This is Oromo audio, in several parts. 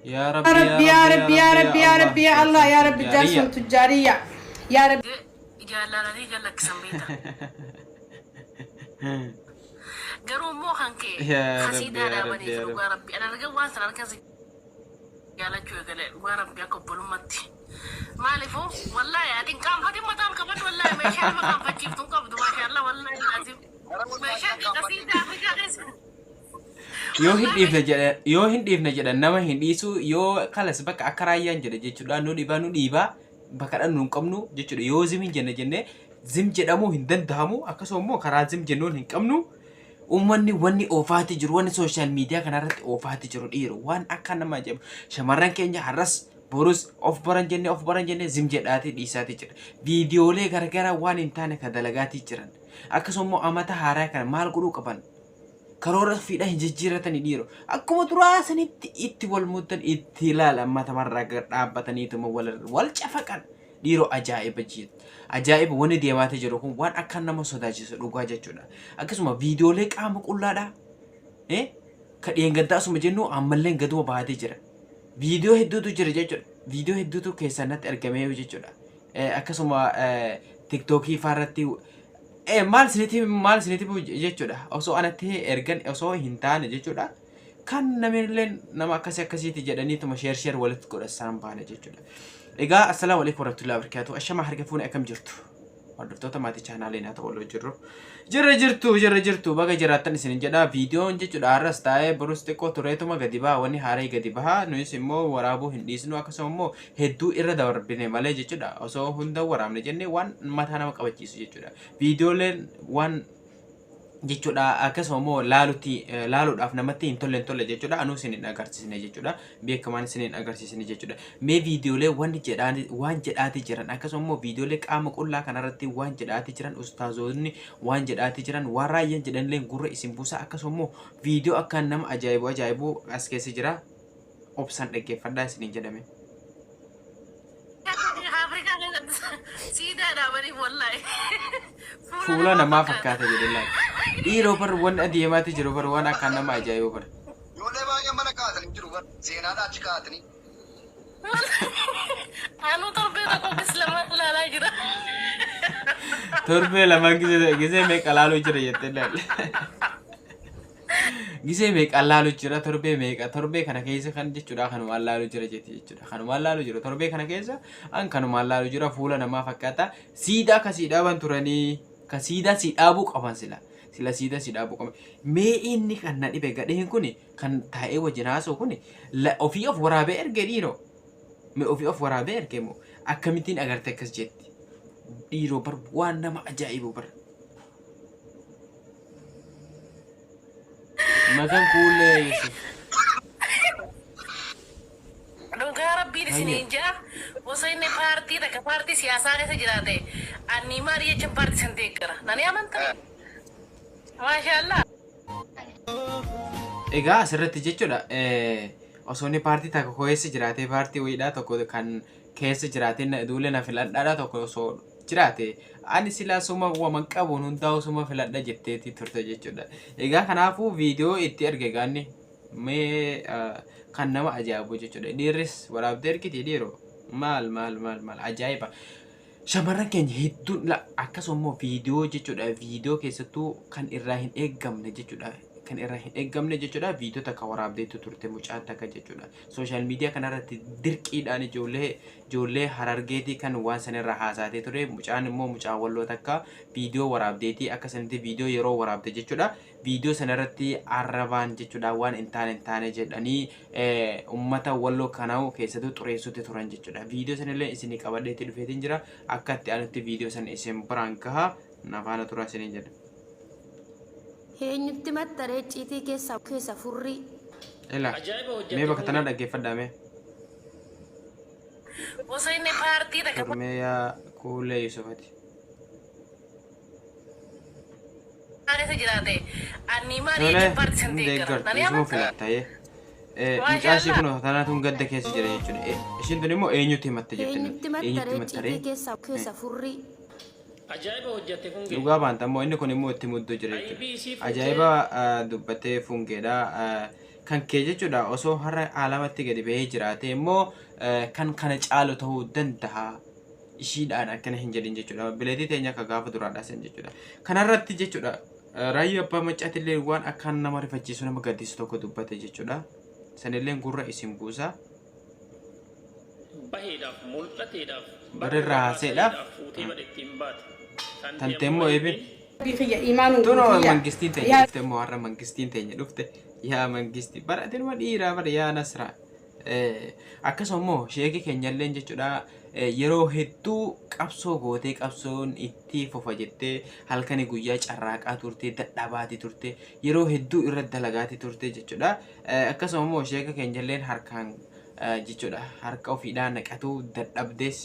Yaa Rabbi Rabbi yaa Rabbi yaa Rabbi yaa Rabbi yaa Allah yaa Rabbi jaarsoon tujjaariyya yaa Rabbi. Ijaan laalanii ija lakkisan beekta. Garuu immoo kan kee Yaa Rabbi kasiidaa yaa Rabbi dhaabaniif yaa dhugaa Rabbi. Rabbi. An argan waan sana argan si jaalachuu eegale dhugaa Rabbi akka obbolummaatti. Maaliifuu wallaahi ati hin qaanfatin mataa ol qabadhu wallaahi meeshaa nama qaanfachiiftu hin qabdu maashaallah wallaahi laazim. Gara wallaahi Meeshaan kan kee qaanfadhe. kasiidaa Afrikaa keessa. Yoo hin Wallaahi dhiifne jedhe yoo hin dhiifne jedhan nama hin dhiisu yoo kalas bakka akka raayyaan jedhe jechuudha nu dhibaa nu dhiibaa bakka dhannu hin qabnu jechuudha yoo zim hin jenne jenne zim jedhamuu hin danda'amu akkasuma immoo karaa zim jennuun hin qabnu uummanni wanni oofaati jiru wanni sooshaal miidiyaa kanarratti oofaati jiru dhiiru waan akka nama ajaa'ibu shamarran keenya har'as borus of baran jenne of baran jenne zim jedhaatii dhiisaatii jira viidiyoolee garagaraa waan hin taane ka dalagaatii jiran akkasuma immoo amata haaraa kana maal godhuu qaban karoora ofiidhaa hin jijjiirratani dhiiro akkuma duraa sanitti itti wal muddan itti ilaalan matamarraa gad dhaabbataniituma wal wal cafaqan dhiiroo ajaa'iba jiit ajaa'iba wanni deemaatee jiru kun waan akka nama sodaachisu dhugaa jechuudha akkasuma viidiyoolee qaama qullaadhaa eh ka dheengaddaa asuma jennu ammallee gaduma baatee jira viidiyoo hedduutu jira jechuudha viidiyoo hedduutu keessaa natti argamee jechuudha akkasuma tiktookii faarratti maal isinitti maal isinitti himu jechuudha osoo anatti ergan osoo hin taane jechuudha kan namnillee nama akkasii akkasiiti jedhaniituma sheer sheer walitti godha isaan baane jechuudha. Egaa assalaamu alaikum warahmatullahi wabarakatuh ashama harka fuune akkam jirtu hordoftoota maatii chaanaalee naa ta'u wal jirru jirra jirtu jirra jirtu baga jiraattan isin jedha viidiyoon jechuudha har'as taa'ee borus xiqqoo tureetuma gadi baha wanni haaree gadi baha nuyis immoo waraabuu hin dhiisnu akkasuma immoo hedduu irra darbine malee jechuudha osoo hunda waraabne jennee waan mataa nama qabachiisu jechuudha viidiyooleen waan jechuudha akkasuma immoo laalutti laaluudhaaf namatti hin tolle hin tolle jechuudha anuu isin hin agarsiisne jechuudha beekamaan isin hin agarsiisne jechuudha mee viidiyoolee wanni jedhaan waan jedhaati jiran akkasuma immoo viidiyoolee qaama qullaa kanarratti waan jedhaati jiran ustaazoonni waan jedhaati jiran waan raayyaan jedhanillee gurra isin buusa akkasuma immoo viidiyoo akkaan nama ajaa'ibu ajaa'ibu as keessa jira obsaan dhaggeeffadhaa isiniin jedhame. Afrikaa keessatti siidaa dhaabaniif wallaahi. Fuula namaa fakkaata jedhe laal. Dhiiroo bar wanni adeemaati jiru bar waan akkaan nama ajaa'ibu bar. Ijoollee baay'een mana kaa'atanii jiru bar seenaadhaa achi kaa'atanii. Anuu torbee tokko gis lama ilaalaa jira. Torbee lamaan gisee gisee meeqa laaluu jira jettee laal. Gisee meeqa laalu jira torbee meeqa torbee kana keessa kan jechuudha kanumaan laalu jira jetti jechuudha kanumaan laalu jira torbee kana keessa an kanumaan laalu jira fuula namaa fakkaata siidaa ka sii dhaaban turanii ka siidaa sii dhaabuu qaban sila sila siidaa sii dhaabuu qaban mee inni kan na dhibe gadheen kun kan taa'ee wajjin haasa'u kun ofii of waraabee erge dhiiroo mee ofii of waraabee erge moo akkamittiin agarte akkas jetti dhiiroo bar waan nama ajaa'ibu bar. Maqaan kuullee Yusuf. Dhugaa rabbiin isiniin ja'a osoo inni paartii takka paartii siyaasaa keessa jiraate anni maali jechan paartii san deeggara. Nani amanta? Maashaallah. Egaa asirratti jechuudha osoo inni paartii takka keessa jiraatee paartii wayiidhaa tokko kan keessa jiraatee duulee na filadhaadhaa tokko osoo jiraate ani silaa suma waman qabuun hundaa'u suma filadha jetteeti turte jechuudha. Egaa kanaafuu viidiyoo itti erge gaanni mee kan nama ajaa'ibu jechuudha. Dhiirris waraabdee ergiti dhiiroo maal maal maal maal ajaa'iba. Shamarran keenya hedduun la akkasuma immoo viidiyoo jechuudha. Viidiyoo keessattuu kan irraa hin eeggamne jechuudha. Kan irraa hin eeggamne jechuudha. Viidiyoo takka waraabdeetu turte mucaan takka jechuudha. Sooshaal miidiyaa kanarratti dirqiidhaan ijoollee ijoollee Harargeetii kan waan sanirra haasaatee ture. Mucaan immoo mucaa walloo takka viidiyoo waraabdeetii akka sanitti viidiyoo yeroo waraabde jechuudha. Viidiyoo sanarratti arrabaan jechuudha waan hin taane hin taane jedhanii ummata walloo kanaa keessattuu xureessutti turan jechuudha. Viidiyoo sanillee isinii qabadheetti dhufeetiin jira. Akka itti aanutti viidiyoo sana isin biraan gaha. Na faana turaa isiniin jedha. Eenyutti maxxaree icciitii keessa keessa furrii. Ila Ajaa'iba mee hojjette bakka tanaa fuullee. dhaggeeffadhaa mee. Osoo inni paartii takka Turmeeyaa Kuulee Yusufati. keessa jiraate anni maali Tole jecha paartii san hin deeggara. deeggartu Nani isuma amanta? filatta ee. Mucaa ishee Maashaallah. kun tanaatuun gadda keessa jira jechuudha. Ishiin tun immoo eenyutti himatte jette Eenyutti eenyutti maxxaree himattaree? icciitii keessa keessa furrii. Ajaa'iba hojjette fungee. Dhugaa baanta immoo inni kun immoo itti mudduu jira Aybii jechuudha. isii fuutee Ajaa'iba dubbattee fungeedha. Kan kee jechuudha osoo har'a aalamatti gadi bahee jiraate immoo kan kana caalu ta'uu danda'a. Ishiidhaan akkana hin jedhin jechuudha. Bileetii teenya akka gaafa duraadhaa san jechuudha. Kanarratti jechuudha Raayyaa Abbaa Maccaatillee waan akkaan nama rifachiisu, nama gaddisiisu tokko dubbate jechuudha. Sanillee gurra isin buusa. Baheedhaaf, mul'ateedhaaf, Bara irraa haaseedhaaf fuutee badhe ittiin baate. Tantee immoo eebin. Rabbii kiyya iimaanuun Tunoo guutiyya. mangistiin teenya Yaa dhufte immoo, har'a mangistiin teenya dhufte. Yaa mangisti, bara atinuma dhiiraa bara, yaa Nasra. Akkasuma immoo sheekii keenyalleen jechuudha yeroo hedduu qabsoo gootee, qabsoon itti fufa jettee halkanii guyyaa carraaqaa turte, dadhabaatii turte, yeroo hedduu irra dalagaatii turte jechuudha. Akkasuma immoo sheeka keenyalleen harkaan jechuudha harka ofiidhaa naqatuu dadhabdees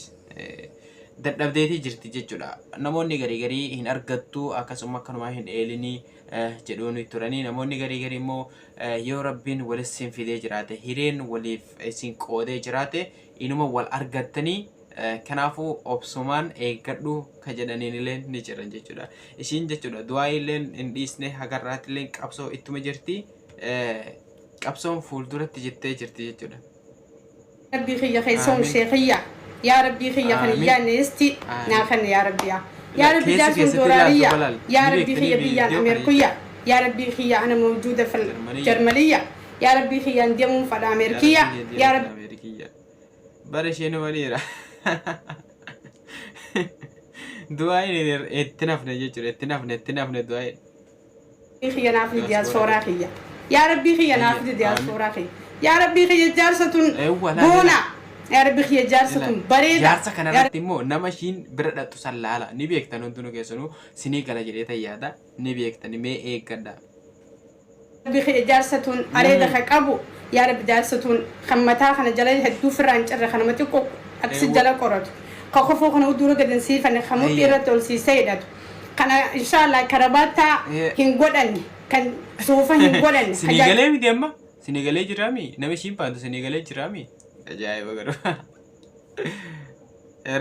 dadhabdeetii jirti jechuudha. Namoonni garii garii hin argattu, akkasuma akkanumaa hin eelinii jedhuun turanii, namoonni garii garii immoo yoo Rabbiin walis isin fidee jiraate, hireen waliif isin qoodee jiraate, inuma wal argattanii, kanaafuu obsumaan eeggadhu ka jedhaniin illee ni jiran jechuudha. Ishiin jechuudha du'aa illee hin dhiisne, hagarraatti illee qabsoo ittuma jirti. Qabsoon fuulduratti jettee jirti jechuudha. Rabbii kiyya keessoon Amiin. sheekiyya. Yaa Rabbii kiyya kan Amiin. iyyaanne isti Amiin. naa kanne, yaa Rabbi, yaa. Yaa Rabbi, Keessa jaarsuun keessatti doolaariyya. ilaaltu balaal. Yaa Ni Rabbii beektanii kiyya biyyaan viidiyoo kana. Ameerikiyya. Yaa Rabbii kiyya ana mawjuuda fil Jarmaniyya. Jarmaliyya. Yaa Rabbii kiyya an deemuun fadha Ameerikiyya. Yaa Rabbii Ameerikiyya. Bara isheen waliira. Du'aayin itti nafne jechuudha. Itti nafne, itti nafne du'aayin. Kiyya naaf ni diyaaspooraa kiyya. Yaa Rabbii kiyya naaf ni diyaaspooraa kiyya. Yaa Rabbii kiyya jaarsa tun Eewwa, laala. boona. Yaa Rabbii kiyya jaarsa tun bareeda. Jaarsa kanarratti immoo nama ishiin bira dhattu san laala. Ni beektan hundinuu keessanuu, sinii gala jedhee tayyaada. Ni beektan, mee eeggadha. Rabbii kiyya jaarsa tun areeda ka qabu. Yaa Rabbi, jaarsa tun kan mataa kana jala hedduu firraa hin cirre, kanama xiqqoo aksi jala qoratu. Ka kofoo kana dura gad hin siifanne, ka mudhii irratti ol siisee hidhatu. Kana inshaallah karabaattaa hin godhanne, kan suufa hin godhanne. Sinii galee miti amma? Sinii galee jiraami? Nama ishiin baantu sinii galee jiraami? Ajaa'iba garuu.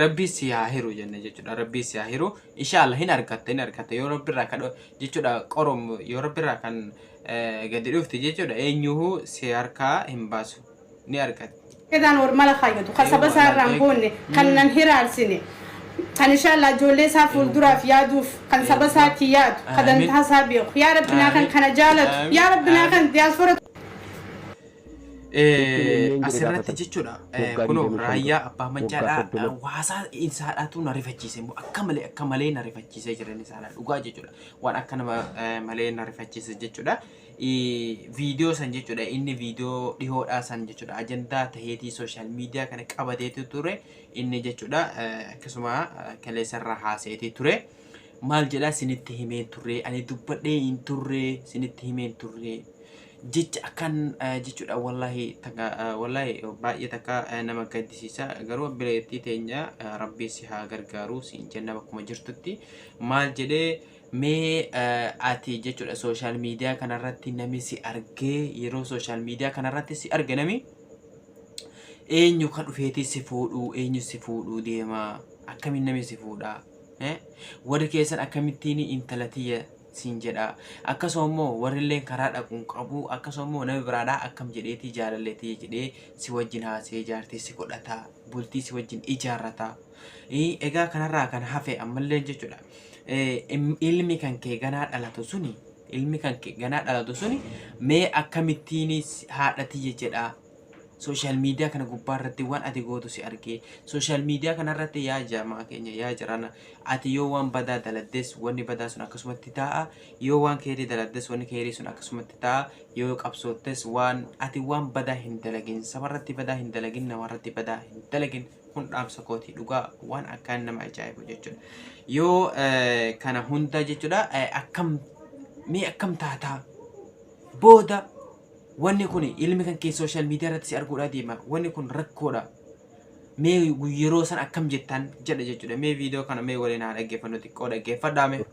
Rabbii si haa hiru jenne jechuudha. Rabbii si haa hiru. Inshaallah hin argatta, hin argatta. Yoo Rabbi irraa kan jechuudha qorom, yoo Rabbi irraa kan gadi dhufte jechuudha, eenyuhu si harkaa hin baasu. Ni argatta. Kedaan ormala kaayyatu, kan saba isaa irraa hin boonne, kan nan hiraarsine, kan inshaallah ijoollee isaa fuulduraaf yaaduuf, kan saba isaatii yaadu, kan dantaa isaa beeku. Yaa Rabbi, naa kan kana jaalatu. Yaa Rabbi, naa kan diyaaspoora. Asirratti jechuudha kunoo Raayyaa Abbaa Maccaadhaa waasaa isaadhaatu na rifachiise immoo, akka malee, akka malee na rifachiisee jiran isaadha dhugaa jechuudha, waan akka nama malee na rifachiise jechuudha. Viidiyoo san jechuudha, inni viidiyoo dhihoodhaa san jechuudha, ajandaa taheetii social media kana qabateetu ture inni jechuudha. Akkasuma kaleessarraa haaseetii ture. Maal jedhaa? Sinitti himeen turre, ani dubbadhee hin turre, sinitti himeen turre jecha akkan jechuudha. Wallahi takka, wallahi baay'ee takka nama gaddisiisa. Garuu obboleettii teenya, Rabbii si haa gargaaru siin jenna bakkuma jirtutti. Maal jedhee mee? Ati jechuudha social media kanarratti nami si argee, yeroo social media kanarratti si arge, nami eenyu ka dhufeetii si fuudhuu, eenyu si fuudhuu deema, akkamiin nami si fuudhaa? Warri keessan akkamittiin intala tiyya siin jedha? Akkasuma immoo warrilleen karaa dhaquun qabu. Akkasuma immoo nama biraadhaa akkam jedheetii jaalallee tiyya jedhee si wajjin haasa'ee jaartii si godhata, bultii si wajjin ijaarrata? Egaa kanarraa kan hafe ammallee jechuudha ilmi kan kee ganaa dhalatu suni, ilmi kan kee ganaa dhalatu suni mee akkamittiin haadha tiyya jedha? Social media kana gubbaa irratti waan ati gootu si argee, social media kana irratti, yaa jamaa keenya, yaa jirana, ati yoo waan badaa daladdes wanni badaa sun akkasumatti taa'a, yoo waan keerii daladdes wanni keerii sun akkasumatti taa'a, yoo qabsoottes waan ati waan badaa hin dalagin, sabarratti badaa hin dalagin, namarratti badaa hin dalagin. Kun dhaamsa kooti dhugaa. Waan akkaan nama ajaa'ibu jechuudha. Yoo kana hunda jechuudha akkam mee akkam taataa booda? Wanni kun ilmi kan kee social media irratti si arguudhaa deema, wanni kun rakkoodha. Mee yeroo san akkam jettan jedha jechuudha. Mee viidiyoo kana mee waliin haa dhaggeeffannu, xiqqoo dhaggeeffadhaa mee.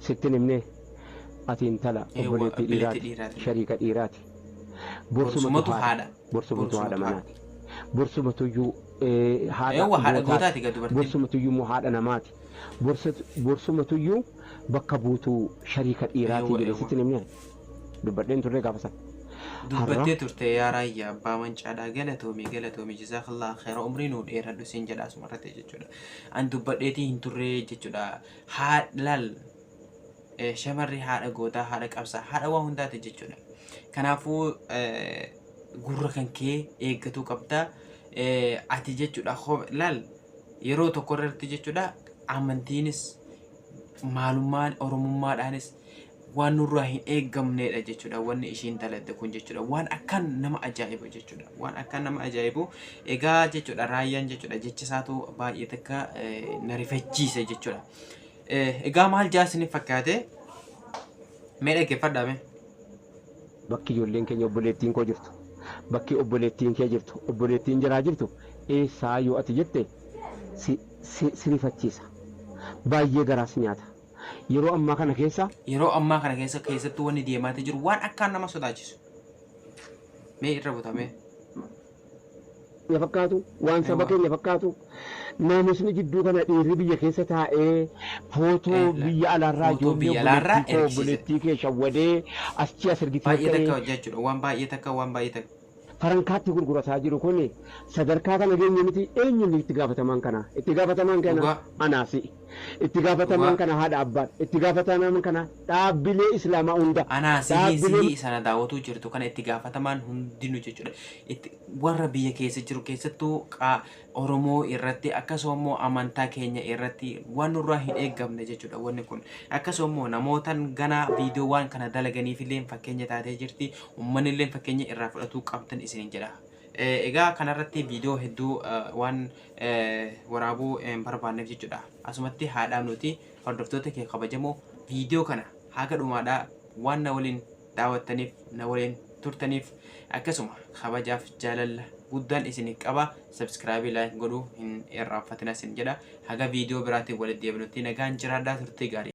Sittin himne, ati intala Eewwa, obboleettii obboleettii dhiiraati, dhiiraati. Shariika dhiiraati. Borsumatu Borsumatu haadha. haadha. Borsumatu haadha Borsumatu haadha. manaati. Borsumatuyyuu haadha Eewwa, haadha gootaati. gootaati gaa dubartiin. Borsumatuyyuu immoo haadha namaati. Borsumatuyyuu bakka buutuu shariika dhiiraati Eewwa, jedhe eewwa. sittin himne. Dubbadheen turre gaafa sana. Dubbattee turte yaa Raayyaa Abbaa Mancaadhaa, galatoomii, galatoomii, jazaakallah khayra, umrii nuu dheeradhu siin jedha asumarratti jechuudha. An dubbadheetii hin turree jechuudha. Haa laal, shamarri haadha gootaa, haadha qabsaa, haadha waa hundaati jechuudha. Kanaafuu gurra kan kee eeggatuu qabda. Ati jechuudha laal, yeroo tokko irratti jechuudha amantiinis maalummaan oromummaadhaanis waan nurraa hin eeggamnedha jechuudha wanni ishiin dalagde kun jechuudha. Waan akkan nama ajaa'ibu jechuudha, waan akkan nama ajaa'ibu. Egaa jechuudha Raayyaan jechuudha jecha isaatu baay'ee takka na rifachiise jechuudha. Egaa maal jaasini fakkaate? Mee dhaggeeffadhaa mee. Bakki ijoolleen keenya, obboleettiin koo jirtu, bakki obboleettiin kee jirtu, obboleettiin jiraa jirtu eessaa yoo ati jette si si rifachiisa. Baay'ee garaas nyaata. Yeroo ammaa kana keessa Yeroo ammaa kana keessa keessattuu wanni deemaatee jiru waan akkaan nama sodaachisu. Mee irra butamee. Keenya fakkaatu, waan saba keenya fakkaatu, naamusni jidduu kana dhiirri biyya keessa taa'ee footoo biyya alaarraa Footoo ijoollee biyya alaarraa obboleettii koo ergisiise. Obboleettii kee shawwadee achi as ergitee Baay'ee ka'ee takka jechuudha, waan baay'ee takka, waan baay'ee takka. Farankaatti gurgurataa jiru kun sadarkaa kana geenye miti. Eenyuun itti gaafatamaan kana? Itti gaafatamaan kana anaasi, itti gaafatamaan kana haadha abbaan, itti gaafatamaan kana dhaabbilee islaamaa hunda, Anaa sihii dhaabbilee sihii sana daawwatuu jirtu kana itti gaafatamaan hundinuu jechuudha. Itti warra biyya keessa jiru keessattuu Oromoo irratti, akkasuma immoo amantaa keenya irratti waan nurraa hin eeggamne jechuudha wanni kun. Akkasuma immoo namootan ganaa viidiyoowwan kana dalaganiif illee fakkeenya taatee jirti. Uummanni illee fakkeenya irraa fudhatuu qabdan isiniin jedha. Egaa kanarratti viidiyoo hedduu waan waraabuu hin barbaanneef jechuudha. Asumatti haa dhaabnuti. Hordoftoota kee kabajamoo, viidiyoo kana haga dhumaadhaa waan na waliin daawwattaniif, na waliin turtaniif, akkasuma kabajaaf jaalala guddaan isin qaba. Subscribe, like godhuu hin irraanfatina isin jedha. Haga viidiyoo biraatiin walitti deebinutti nagaan jiraadhaa, turtii gaarii.